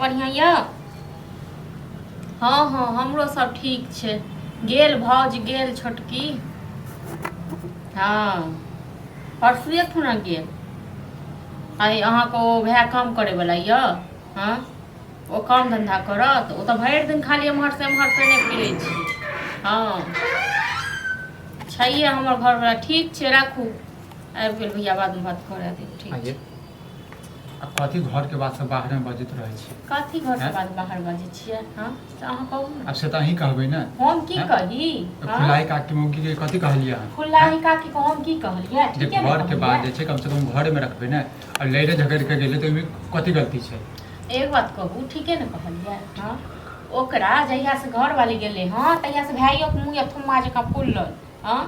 बढ़िआँ यऽ? हँ हँ, हमरो सब ठीक छै। गेल भाउज, गेल छोटकी। हँ, परसुए खुना गेल। आइ अहाँके ओ भाय काम करैवला यऽ? हँ, ओ काम धन्धा करत? ओ तऽ भरि दिन खाली एम्हरसँ एम्हर केने फिरै छी। हँ, छैहे हमर घरवला। ठीक छै, राखू। आबि गेल भैया, बादमे बात करा देब। ठीक छै। आ कथी घर के बात सब बाहर में बजैत रहै छी? कथी घर के बात बाहर बजै छियै? हँ, से अहाँ कहू ने। आब से तऽ अहीं कहबै ने। हम की कही? फुलाही काकी मौगी के कथी कहलियै अहाँ? फुलाही काकी के हम की कहलियै? जे घर के बात जे छै, कम से कम घरे में रखबै ने। आ लड़े झगड़ के गेलै तऽ ओहिमे कथी गलती छै? एक बात कहू, ठीके ने कहलियै? हँ, ओकरा जहिया से घरवाली गेलै हँ, तहिया से भाइयोके मुँह या थुम्मा जकाँ फुलल। हँ,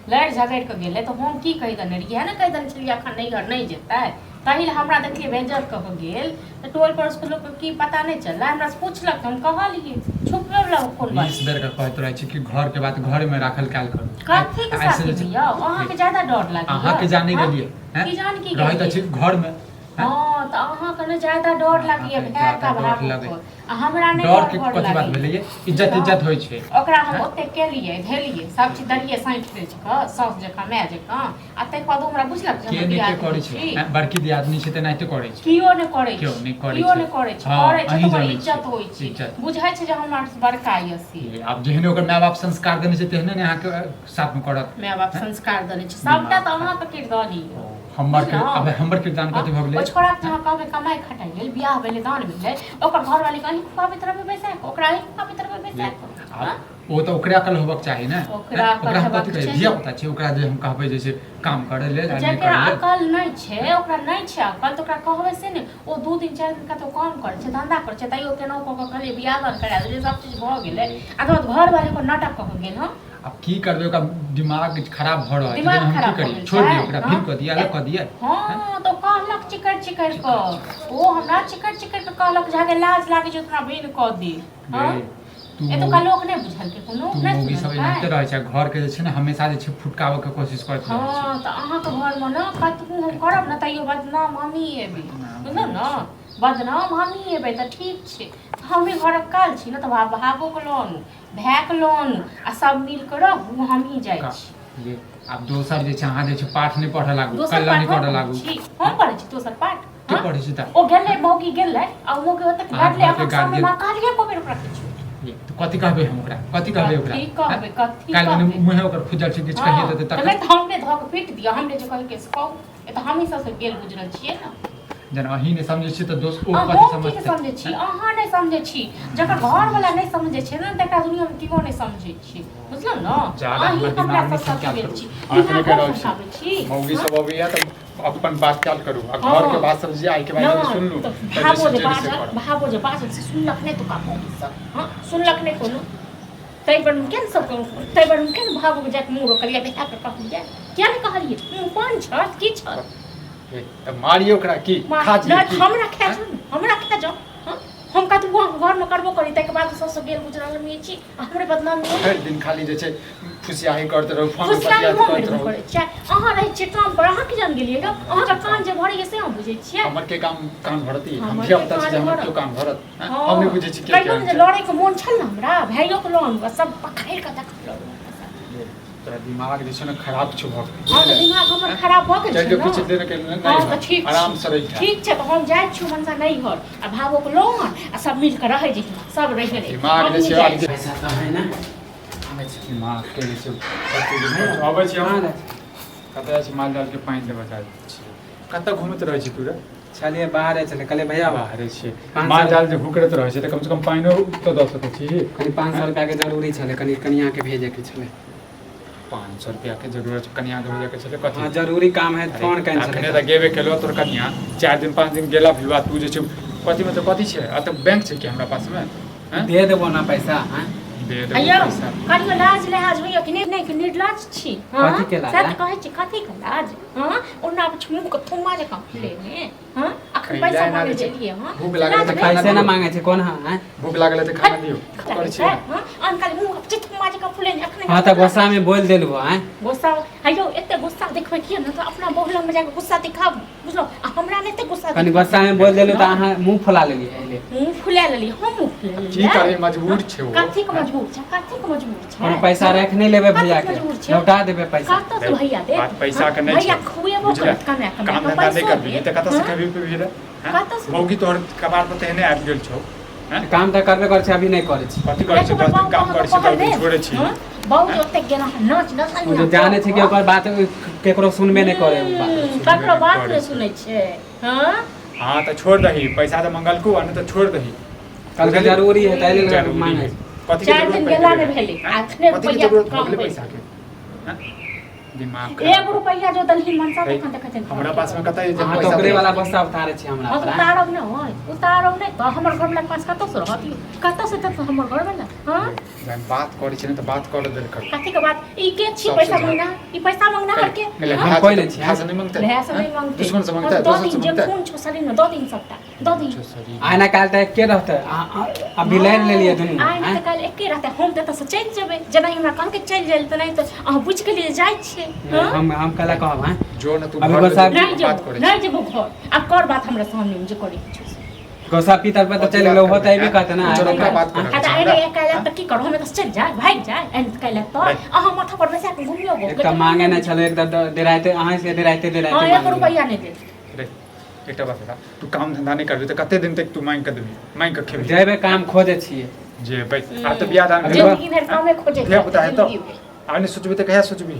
लड़ि झगड़ि कऽ गेलै तऽ हम की कहि देने रहियै? ने कहि देने छलियै एखन नैहर नहि जेतै, ताहि लए हमरा देखलियै बेइज्जत कऽ कऽ गेल तऽ टोल पड़ोसके लोकके की पता नहि चललै? हमरासँ पुछलक तऽ हम कहलियै। छुपबै वला कोन बात? 20 बेर के कहैत रहै छी कि घर के बात घर में राखल कयल करू। कथीके ऐसे साथी जे छै- यौ, अहाँके ज्यादा डर लागैया। अहाँके जाने हँ? गेलियै हैं? की जान की रहैत गेलियै? अछि घर में। हँ, तऽ अहाँके ने ज्यादा डर लागैया अहाँके भाय का ज्यादा डर भाबो लगै। के, आ हमरा नहि डर के डर कथी बात लागैया। भेलै? इज्जत इज्जत होइ छै। ओकरा हम ओते केलियै धेलियै, सब चीज देलियै साँठि तेज कऽ, साउस जकाँ, माय जकाँ, आ ताहिके बाद ओ हमरा बुझलक जे के हमर नहि के दियादनी करै छै? छी। आँय, बड़की दियादनी छै तेनाहिते करै छै। केओ नहि करै केओ छै। नहि करै केओ छै। नहि करै छै। हँ, करै छै अहीं तऽ ओकर जानै इज्जत छियै। होइ छै। इज्जत। बुझै छै जे हमर बड़का यऽ से। ये, आब जेहने ओकर माय बाप संस्कार देने छै, तेहने ने अहाँके साथमे करत। माय बाप संस्कार देने छै, सबटा तऽ अहाँके किरदानी यऽ। हमर बुझलहुँ? आब हमर किरदान कथी भऽ गेलै? ओ छोड़ाके अहाँ कहबै कमाइ खटाइ लेल, बियाह भेलै, दान भेलै, ओकर घरवाली के अहीं खुआबैत रहबै बैसा कऽ, ओकरा अहीं खुआबैत रहबै बैसा कऽ। आब ओ तऽ ओकरे अकल होबक चाही ने। ओकरा अकल ओकरा हम हेबाक कथी कहियै? चाही। धिया पुता छै, ओकरा जे हम कहबै जे छै काम करै लेल आ नहि जकरा करै लेल। अकल नहि छै, ओकरा नहि छै अकल, तऽ ओकरा कहबै से नहि। ओ 2 दिन 4 दिन कतहु काम करै छै, धंधा करै छै, तैयो केनाहु कऽ कऽ कहलियै बियाह दान करा देलियै, सब चीज भऽ गेलै, आ तकर बाद घरवाली ओकर नाटक कऽ कऽ गेल हँ। आब की करबै? ओकरा दिमाग खराब भऽ रहल छै। दिमाग हम की खराब भऽ करियै? गेल छोड़ि छै, दियै ओकरा? हँ? भीड़ कऽ दियै, अलग कऽ दियै? हँ, तऽ कहलक चिकरि चिकरि कऽ, ओ हमरा चिकरि चिकरि कऽ कहलक जे अहाँके लाज लागै छै उतना भिन कऽ दे। हँ, गे, तू एतुका लोक नहि बुझलकै कोनो? तू नहि मौगी सब सुनलकै? एनाहिते रहै छै। घर के जे छै ने, हमेशा जे छै फुटकाबऽ के कोशिश करैत रहै छै। हँ, तऽ अहाँके घरमे ने कतबो हम करब ने, तैयो बदनाम हमही हेबै। बुझलहुँ ने? बदनाम हमही हेबै। तऽ ठीक छै, हमही घरक काल छी ने, तऽ भाबोके लऽ आनू, भायके लऽ आनू आ सब मिल कऽ रहू, हमही जाइ छी। ये, आब दोसर जे छै अहाँ जे छै पाठ नहि पढ़ऽ लागू। दोसर कल्ला पाठ नहि हम करऽ पढ़ै लागू। छी? हम पढ़ै छी दोसर पाठ? के हँ? पढ़ै छी तऽ? ओ गेलै, मौगी गेलै, आ ओ मौगी ओतेक अहाँ लड़लै घरके अहाँके सामने। गार्जियन- माँ कहलियै एको बेर ओकरा किछु? ये, तऽ कथी कहबै हम ओकरा? कथी कहबै ओकरा? कथी कहबै? कथी काल्हि मने कहबै? मुँहे ओकर खुजल छै, किछु कहिए हँ, देतै तऽ तखन? नहि तऽ हमरे धऽ कऽ पीट दिअ, हमरे जे कहलकै से कहू। ए तऽ हमही सबसँ गेल गुजरल छियै ने। जेना अहीं नहि समझै छियै तऽ दोस्त ओ आ कथी हम की समझतै? समझै छी? अहाँ नहि समझै छी। जकर घरवला नहि समझै छै ने, तकरा दुनियामे केओ नहि समझै छै। बुझलहुँ ने? ज्यादा अहीं हमर हमरा दिमाग नहि सबसँ सनकायल गेल करू। छी। अहाँ दिमाग कहि हम रहल छी। सनकाबै छी? मौगी हँ? सब अबैया तऽ अपन बात कयल करू आ हँ। घर के बात सब जे आइ के बाद नहि सुनलू तऽ तऽ भाबो जे जे छै से बाजल, करब। भाबो जे बाजल से सुनलक नहि तुका मौगी सब? हँ, सुनलक नहि कोनो? ताहि पर हम किया ने सब ताहि पर हम किया ने भाबोके जाके मुँह रोकलियै? भैयाके कहलियै? किया नहि कहलियै? मुँह पान छत की छत? हे, तऽ मारियो ओकरा की? खा जियै नहि की? हमरा खा जाउ ने, हमरा खा जाउ। हँ, हम कतबो अहाँके घरमे करबो करी, ताहिके बाद सबसँ गेल गुजरल में छी आ हमरे बदनामी होइए। भरि दिन खाली जे छै फुसियाही करैत रहू, फोन पर फुसलाही बतियाइत हम करैत नहि रहू। करै छियै। अहाँ रहै छियै काम पर, अहाँ की जान गेलियै गऽ? अहाँके कान जे भरैए से हम बुझै छियै? हमर के काम कान भरती? हम हमर धिया के पुता छी कान जे हमर भरत? केओ कान भरत? हैं? हँ। हम नहि बुझै छी के कहियो केहन ने जे छै। लड़ैके मोन छल ने हमरा, भाइयोके लऽ सब पकड़ि कऽ देखलहुँ। तोरा दिमाग जे छै ने खराब छौ भऽ गेल। हँ, तऽ दिमाग हमर खराब भऽ गेल चलि छै जो। ने। किछु दिन के नहि हँ, तऽ ठीक आराम छै। से रहि। ठीक छै, तऽ हम जाइ छी मनसा नैहर आ भावोके लऽ आन आ सब मिल कऽ रहै जइहे, सब रहि रहि। दिमाग जे हमहूँ छै जाइ आब छी। पैसा तऽ है ने, आबै छी। दिमाग के जे छै कते दिन अबै छी हम। हँ। कतऽ जाइ छी? माल जाल के पानि देबऽ जाइ छी। कतऽ घुमैत रहै छी तू रे? छलियै बाहरे छलै, कहलियै भैया बाहरे छियै। 500 माल जाल जे हुकरैत रहै छै तऽ कमसँ कम पानिओ तऽ दऽ सकै छी। कनि 500 रुपैआके जरूरी छलै, कनि कनिआँके भेजैके छलै। 500 रुपैआके जरूरत छै, कनिआँके भेजैके छलै? कथी? हँ, जरूरी काम है, फोन केने अखने छलै। तऽ गेबे केलौ तोर कनिआँ, 4 दिन 5 दिन गेला भी बाद तू जे छै कथी, मतलब कथी छै? एतऽ बैंक छै कि हमरा पासमे? आँय? दे देबो ने पैसा, आँय? दे देबो। अयौ पैसा। कनियो लाज लिहाज होइए कि नहि? नहि कि निर्लज छी? हँ? कथी के लाज? सएह तऽ कहै छी, कथी के लाज? हँ, ओना मुँह के थुम्मा जकाँ फुलेने। हँ, अखन कैला पैसा एना मांगे जे छै, जेलियै हँ? भूख लागल लाज तऽ नहि खाना पैसे ने दियौ। मांगे छै कोन? हँ, आँय? भूख लागल है तऽ खाना दियौ। करै छियै ने। हँ, अनकाल मुँह चिथुम्मा जकाँ फुलेने अखने। हँ, तऽ गुस्सामे बोलि देलहुँ, आँय? गुस्सा? हयौ, एते गुस्सा देखबै किया ने, तऽ अपना बहुलमे जाके गुस्सा दिखाबू। बुझलहुँ? आ हमरा नहि एते गुस्सा। कनि गुस्सामे बोल देलहुँ तऽ अहाँ मुँह फुला लेलियै एहिले। मुँह फुला लेली? हम मुँह फुला की लेलियै? करबै, मजबूर छै ओ। कथी के मजबूर छै? कथी के मजबूर छै? कोनो पैसा राखि नहि लेबै कथी भैया के के, मजबूर छै? लौटा देबै पैसा। कतऽ से भैया दे? बात पैसा के नहि भैया छै। खुएबो बुझले? करत कमाए कमाए काम कऽ, धंधा नहि पैसो करबही देत। तऽ कतऽ से हँ? खेबही पीबही रे? हैं? कतऽ से? मौगी तोहर कपार पर तेहने आबि गेल छौ, हैं? काम तऽ करबे करै छी, अभी नहि करै छी। कथी करै एक छै? बेर 10 दिन बाबू काम अहाँके करै छै, कहल 10 दिन देब? छोड़ै छी। हँ? बाबू जे ओतेक गेला हँ, नाच नचल। ओ जे जानै छै कि ओकर बात केकरो सुनबे नहि करे ओ बात। ककरो बात करै नहि छै। सुनै छै। हँ। हँ तऽ छोड़ दही, पैसा तऽ मंगलको आ नहि तऽ छोड़ दही। कहलकै जरूरी है, ताहि लेल जरूरी मांगै है। छै। कथी के चारि जरूरत दिन पड़ि गेला गेलै? नहि भेलै, हैं? आ एखने कथी के रुपैआ जरूरत भऽ कम गेलै भेल। पैसा के? हैं? दिमाग एक खराब। रुपैआ जो दलही मनसा है, तखन देखै छै। हमरा पास में कतऽ जे अहाँ तऽ पैसा ओकरे देबै? वाला गुस्सा उतारै छी हमरा हँ पर तऽ आँय? उतारब नहि, उतारब नहि तऽ हमर घरवला के पास कतऽ से रहत? कतऽ से तऽ हमर घरवला? हँ। जहन बात करै छै ने तऽ बात करऽ देल कर। कथी के बात? ई के छी सबसे पैसा ज्यादा। मंगना? ई पैसा मंगना हर के? हम कोइ नहि छी, भाय से नहि मंगतै? भाय से नहि मंगतै? दुश्मन से मंगतै? दऽ दोसर दिन से जे मंगतै? खून छौ शरीर में, दऽ दिन, सबटा दऽ दिन। छौ शरीर। आइ ना काल्हि तऽ एके रहतै। अभी लड़ि लेलियै दुनू। आइ नहि आँय? तऽ काल्हि एके रहतै। हम तऽ एतऽ से चलि जेबै। जेना हमरा कहलकै चलि जाइ तेनाही तऽ अहाँ बुझि गेलियै जे जाइ छियै। नहि, हँ? हम कला कहब, आँय? जो ने तू अभी घर गुस्सा- में नहि बात जेबो, करै नहि जेबो घर। आब कर बात हमरा सामने जे करै के छौ से। गोसा पीतल पर तऽ चलि गेलै, ओहो तऽ अयबे करतै ने। आइ चलो, ना ओकरा बात काल्हि। करऽ। आ तऽ आइ काल्हि तऽ की करू? हम एतऽ से चलि जाय, भागि जाय आइ काल्हि तऽ अहाँ माथा पर बैसा कऽ घुमियो। एक तऽ मांगे नहि छलै, एक तऽ डेराइते, अहाँ से डेराइते हँ। डेराइते एक मांगलियै। रुपैआ नहि देत। रे, एकटा बात बता, तू काम धंधा नहि करबी तऽ कते दिन तक तू मांगि कऽ देबही, मांगि कऽ खेबही? जेबै, काम खोजै छियै। जेबै? आब तऽ बियाह दान अभी भेल। जिंदगी भरि कामे खोजै धिया पुता हेतौ। जिंदगी भरि। आब नहि सोचबी तऽ कहिया सोचबी?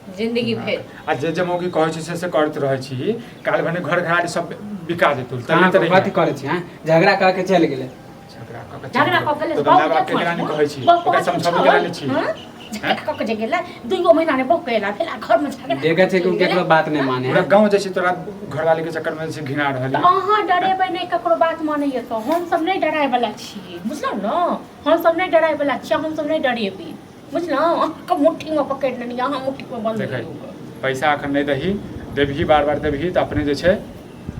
जिंदगी भरि। आ जे जे मौगी कहै छै से से करैत रहै छी, काल्हि भने घर घराड़ी सब बिका जेतौ। अहाँ तले कथी करै छी, आँय? झगड़ा कऽ के चलि गेलै। झगड़ा कऽ के झगड़ा कऽ के तो माय बाप के केना नहि कहै छी? ओकरा समझाबै केना नहि छी? हँ? झगड़ा कऽ के जे गेलै, दुइयो महीना ने बहु के एला भेल आ घरमे झगड़ा। देखै छै कि ओ केकरो बात नहि माने पूरा है। गाँव जाइ छै तोरा घरवाली के चक्कर में जे छै घिना रहल तऽ है। अहाँ डरेबै नहि, ककरो बात मानैए तऽ। हमसब नहि डराय वला छियै, बुझलहुँ ने? हमसब नहि डराय वला छियै, हमसब नहि डरेबै, बुझलहुँ? अहाँके मुट्ठीमे पकड़ि लेने, अहाँ मुट्ठीमे बन्द देखै, रहियौ। पैसा एखन नहि दही, देबही, बार बार देबही तऽ अपने जे छै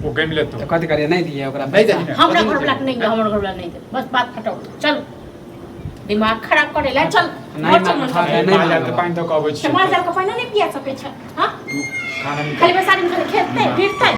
ओ गमि लेतौ। तऽ कथी करियै, नहि दियै ओकरा नहि पैसा? दही ने। हमरा कथी घरवला के नहि देबही? हमर घरवला नहि देब। बस बात खटौ, चल, दिमाग खराब करे ला, चल नहि घर चल। मांग- मनसा। हँ, माल नहि जाल के मांगब। पानि दऽ कऽ अबै छी। माल जाल के पानि नहि पिया सकै छै? हँ? तू खाना खाली निकाल। बैसारी मे खाली खेतै फिरतै।